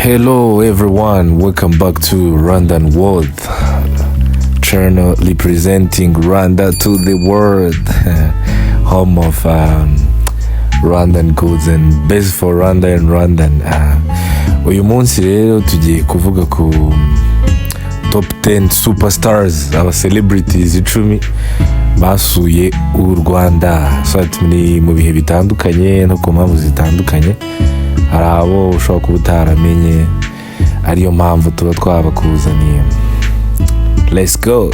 Hello everyone, welcome back to Rwandan World channel representing Rwanda to the world, home of Rwandan goods and best for Rwanda and Rwandan. Uyu munsi rero tugiye kuvuga ku top 10 superstars, aba celebrities 10 basuye u Rwanda. So ati ni mu bihe bitandukanye no ku mpamvu zitandukanye. Hari abo ushobora kuba utaramenye, ariyo mpamvu tuba twabakuzaniye. Let's go.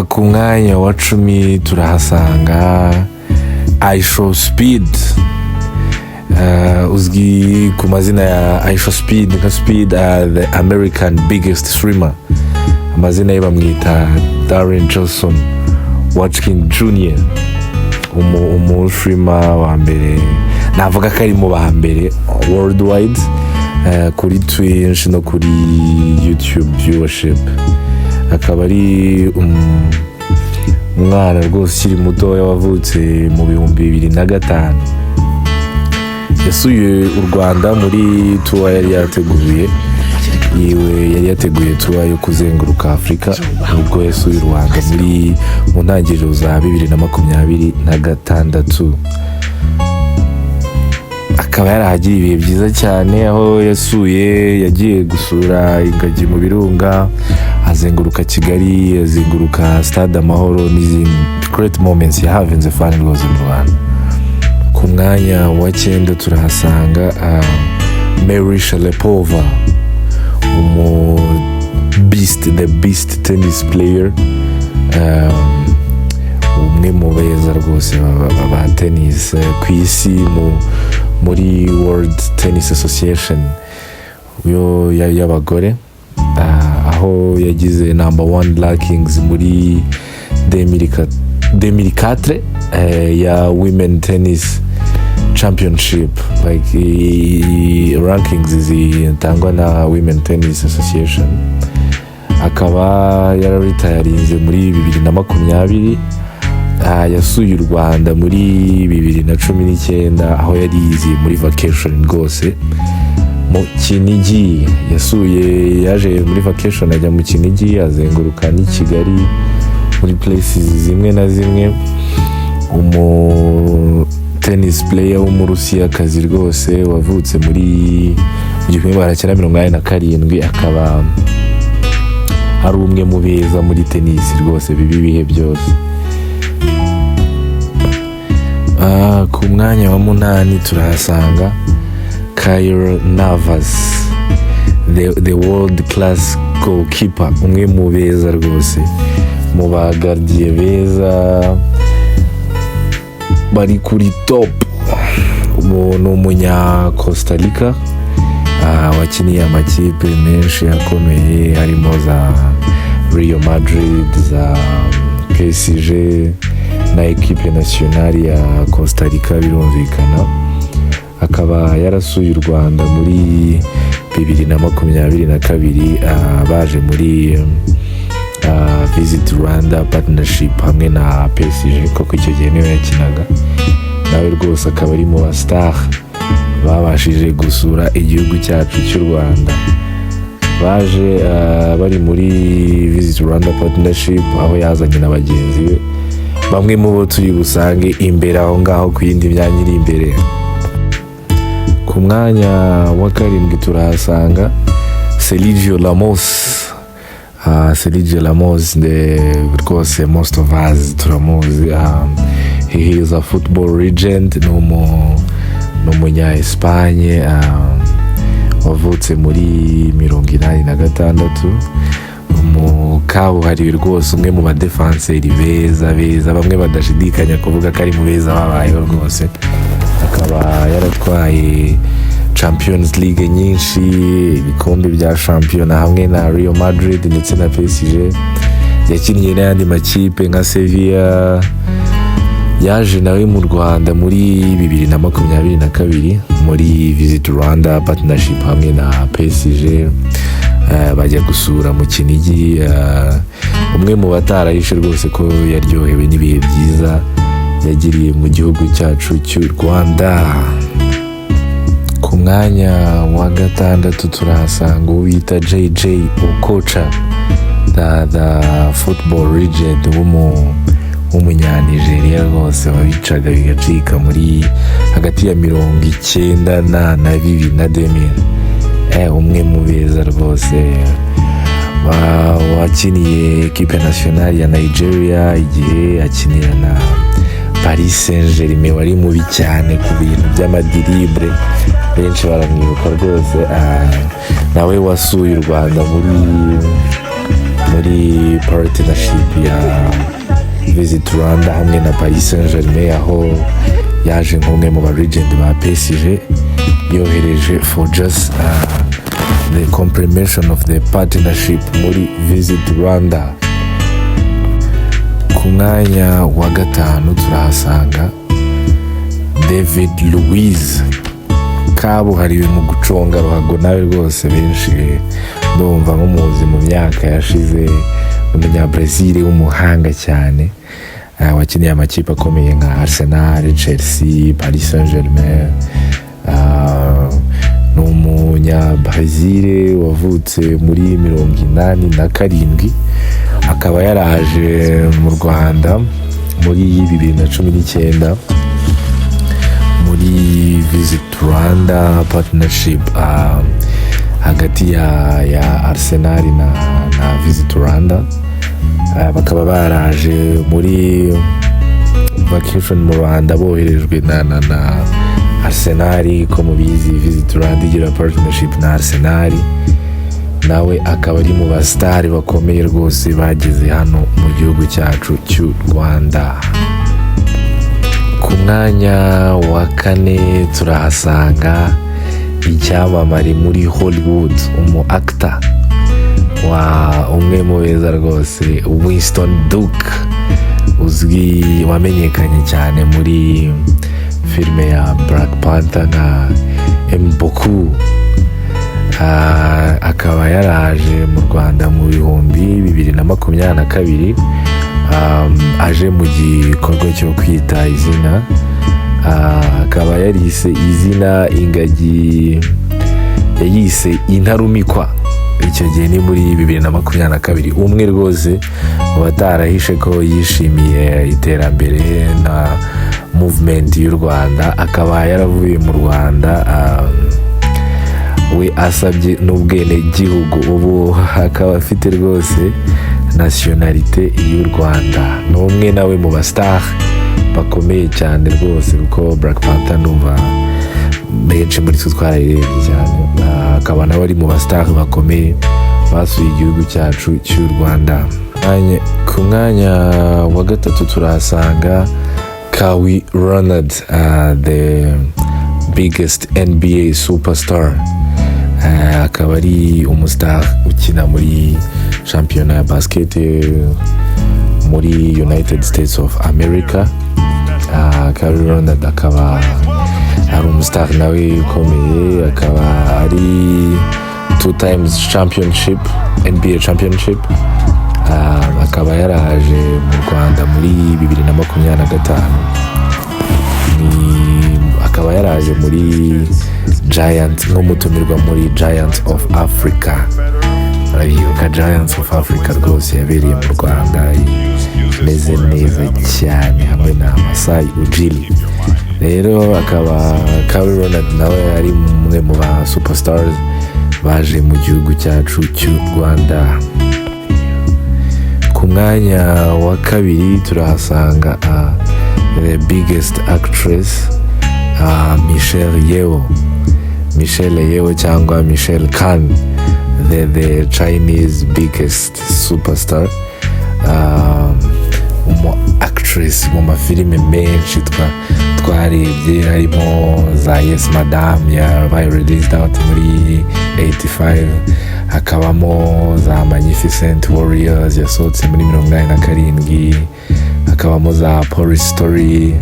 Ku mwanya wa 10 turahasanga IShowSpeed, uzwi ku mazina ya IShowSpeed nka Speed, the American biggest streamer. Amazina ye bamwita Darren Johnson Watkins Jr., umu streamer wa mbere, navuga ko ari mu ba mbere worldwide kuri Twitch no kuri YouTube viewership. Akaba ari umwana rwose ukiri mutoya wavutse mu 2005. Yasuye u Rwanda muri tour yari yateguye yiwe, yari yateguye tour yo kuzenguruka Afurika, nibwo yasuye u Rwanda mu ntangiriro za 2026. Akaba yarahagiriye ibihe byiza cyane, aho yasuye, yagiye gusura ingagi mu birunga, azenguruka Kigali, azenguruka Stade Amahoro n'izindi great moments. Yahavinze fun rwose mu Rwanda. Ku mwanya wa cyenda turahasanga Mary Sharapova, umu beast, the beast tennis player, umwe mu beza rwose ba tennis ku isi muri World Tennis Association yo y'abagore, aho yagize number one rankings muri 2004 ya Women Tennis Championship, like rankings zitangwa na Women Tennis Association. Akaba yararitayarinze muri 2020. Yasuye u Rwanda muri 2019, aho yari yiziye muri vacation rwose mu Kinigi. Yasuye, yaje muri vacation, ajya mu Kinigi, azenguruka n'i Kigali muri places zimwe na zimwe. Umu tennis player w'Umurusiyakazi rwose wavutse muri mu 1987, akaba ari umwe mu beza muri tennis rwose biba ibihe byose. Ku mwanya wa munani turahasanga Keylor Navas, the world class goalkeeper, umwe mu beza rwose, mu ba gardien beza bari kuri top. Ni umunya Costa Rica, wakiniye amakipe menshi akomeye, harimo za Real Madrid, za PSG na equipe nationale ya Costa Rica birumvikana. Akaba yarasuye u Rwanda muri 2022, baje muri Visit Rwanda partnership hamwe na PSG, koko icyo gihe niyo yakinaga. Nawe rwose akaba ari mu ba star babashije gusura igihugu cyacu cy'u Rwanda. Baje bari muri Visit Rwanda partnership, aho yazanye na bagenzi be, bamwe mu bo turi busange imbere aho ngaho ku yindi myanya iri imbere. Ku mwanya wa karindwi turahasanga Sergio Ramos. Sergio Ramos rwose most of us turamuzi. He is a football legend, ni umunya Espagne, wavutse muri 86, umukabuhariwe rwose, umwe mu badefanseri beza beza, bamwe badashidikanya kuvuga ko ari mu beza babayeho rwose. Akaba yaratwaye Champions League nyinshi, ibikombe bya shampiyona hamwe na Real Madrid ndetse na PSG. Yakinnye n'ayandi makipe nka Sevilla. Yaje nawe mu Rwanda muri 2022 muri Visit Rwanda partnership hamwe na PSG, bajya gusura mu Kinigi. Umwe mu batarahishe rwose ko yaryohewe n'ibihe byiza yagiriye mu gihugu cyacu cy'u Rwanda. Ku mwanya wa munani turahasanga Ku mwanya wa gatandatu turahasanga uwo bita JJ Okocha, the football legend w'Umunyanigeriya rwose, wabicaga bigacika muri hagati ya 90 na bibiri na 2000. Umwe mu beza rwose wakiniye ekipe nationale ya Nigeria, igihe akinira na Paris Saint Germain, wari mubi cyane ku bintu by'amadribble, benshi baramwibuka rwose. Nawe wasuye u Rwanda muri partnership ya Visit Rwanda hamwe na Paris Saint Germain, aho yaje nk'umwe mu ba legend ba PSG yohereje for just the complementation of the partnership muri Visit Rwanda. Ku mwanya wa gatanu turahasanga David Luiz, kabuhariwe mu guconga ruhago. Nawe rwose benshi ndumva nk'umuzi mu myaka yashize, Umunyabrezil w'umuhanga cyane, wakiniye amakipe akomeye nka Arsenal, Chelsea, Paris Saint Germain. Ni Umunyabrezil wavutse muri 87, akaba yaraje mu Rwanda muri 2019 muri Visit Rwanda partnership hagati ya Arsenal na Visit Rwanda. Bakaba baraje muri vacation mu Rwanda boherejwe na Arsenal. Ko mubizi, Visit Rwanda igira partnership na Arsenal. Nawe akaba ari mu basitari bakomeye rwose bageze hano mu gihugu cyacu cy'u Rwanda. Ku mwanya wa kane turahasanga icyamamare muri Hollywood, umu actor wa umwe mu beza rwose, Winston Duke, uzwi, wamenyekanye cyane muri filime ya Black Panther nka Mboku. Akaba yaraje mu Rwanda mu 2022, aje mu gikorwa cyo kwita izina. Akaba yarise izina ingagi, yayise Intarumikwa. Icyo gihe ni muri 2022. Umwe rwose mu batarahishe ko yishimiye iterambere na movement y'u Rwanda, akaba yaravuye mu Rwanda we asabye n'ubwenegihugu, ubu akaba afite rwose nationalité y'u Rwanda. Ni umwe nawe mu bastar bakomeye cyane rwose, kuko Black Panther ndumva benshi muri twe twarayirebye cyane. Akaba nawe ari mu bastar bakomeye basuye igihugu cyacu cy'u Rwanda. Ku mwanya wa gatatu turahasanga Kawhi Leonard, the biggest NBA superstar. Akaba ari umustar ukina muri shampiyona ya basket muri United States of America. Kawhi Leonard akaba ari umustar nawe ukomeye, akaba ari two times championship, NBA championship. Akaba yaraje mu Rwanda muri 2025, ni akaba yaraje muri Giant, nk'umutumirwa muri Giants of Africa. Murabibuka Giants of Africa rwose yabereye mu Rwanda, imeze neza cyane, hamwe na Masai Ujiri. Rero akaba Kawhi Leonard nawe ari umwe mu ba superstars baje mu gihugu cyacu cy'u Rwanda. Ku mwanya wa kabiri turahasanga the biggest actress, Michelle Yeoh, Michelle Yeoh cyangwa Michelle Khan, the Chinese biggest superstar, umu actress mu mafilime menshi twarebye, harimo za Yes Madam yabaye released out muri 85, hakabamo za Magnificent Warriors yasohotse muri 87, hakabamo za Police Story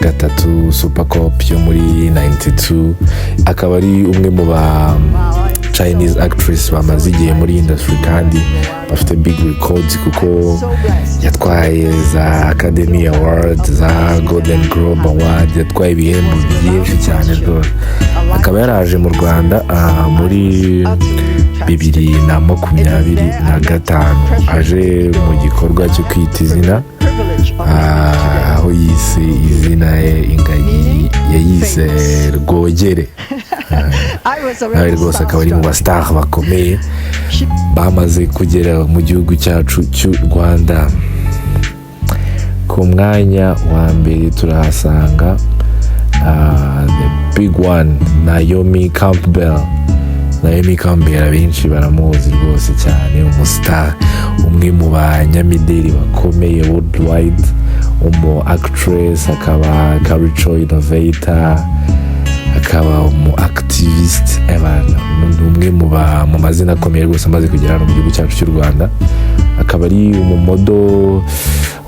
3, Super Cop yo muri 92. Akaba ari umwe mu ba Chinese actress bamaze igihe muri industry kandi bafite big records, kuko yatwaye za Academy Award, za Golden Globe Award, yatwaye ibihembo byinshi cyane rwose. Akaba yaraje mu Rwanda muri 2025, aje mu gikorwa cyo kwita izina, aho yise izina ye ingagi yayise Rwogere. Nawe rwose akaba ari mu ba star bakomeye bamaze kugera mu gihugu cyacu cy'u Rwanda. Ku mwanya wa mbere turahasanga the big one, Naomi Campbell. Naomi Campbell abenshi baramuzi rwose cyane, umu star, umwe mu banyamideli bakomeye worldwide, umu actress, akaba cultural innovator, akaba umu activist. Ebana, ni umwe mu mazina akomeye rwose amaze kugera hano mu gihugu cyacu cy'u Rwanda. Akaba ari umu model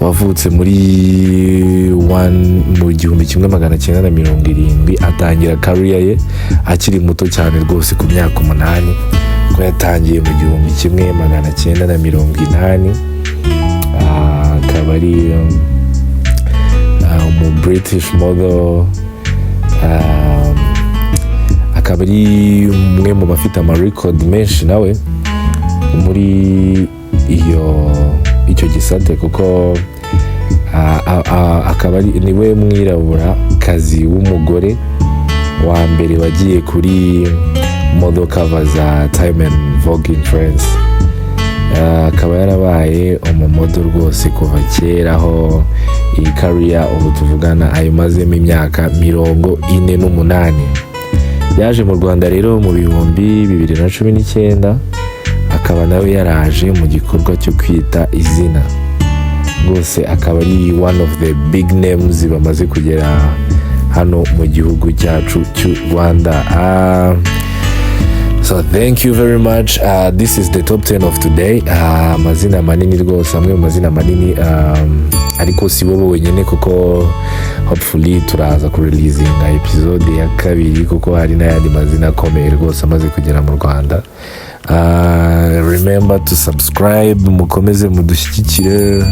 wavutse muri one mu 1970, atangira career ye akiri muto cyane rwose, ku myaka 8, ko yatangiye mu 1980. Akaba ari umu British model, akaba ari umwe mu bafite ama record menshi nawe muri icyo gisate, kuko akaba ari niwe mwirabura kazi w'umugore wa mbere wagiye kuri model cover za Time and Vogue in France. Akaba yarabaye umu model rwose kuva kera, aho iyi career ubu tuvugana ayimazemo imyaka 48. Yaje mu Rwanda rero mu 2019, akaba nawe yaraje mu gikorwa cyo kwita izina. Rwose akaba ari one of the big names bamaze kugera hano mu gihugu cyacu cy'u Rwanda. So thank you very much. This is the top 10 of today. Amazina manini rwose, amwe mu mazina manini, ariko si bo bonyine, kuko hopefully turaza kureleasinga episode ya kabiri, kuko hari n'ayandi mazina akomeye rwose amaze kugera mu Rwanda. Remember to subscribe, mukomeze mudushyigikire.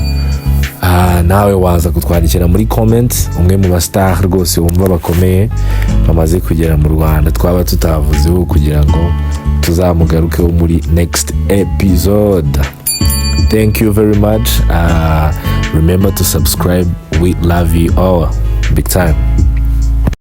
Nawe waza kutwandikira muri comment umwe mu ba star rwose wumva bakomeye bamaze kugera mu Rwanda twaba tutavuzeho, kugira ngo tuzamugarukeho muri next episode. Thank you very much. Remember to subscribe. We love you all big time.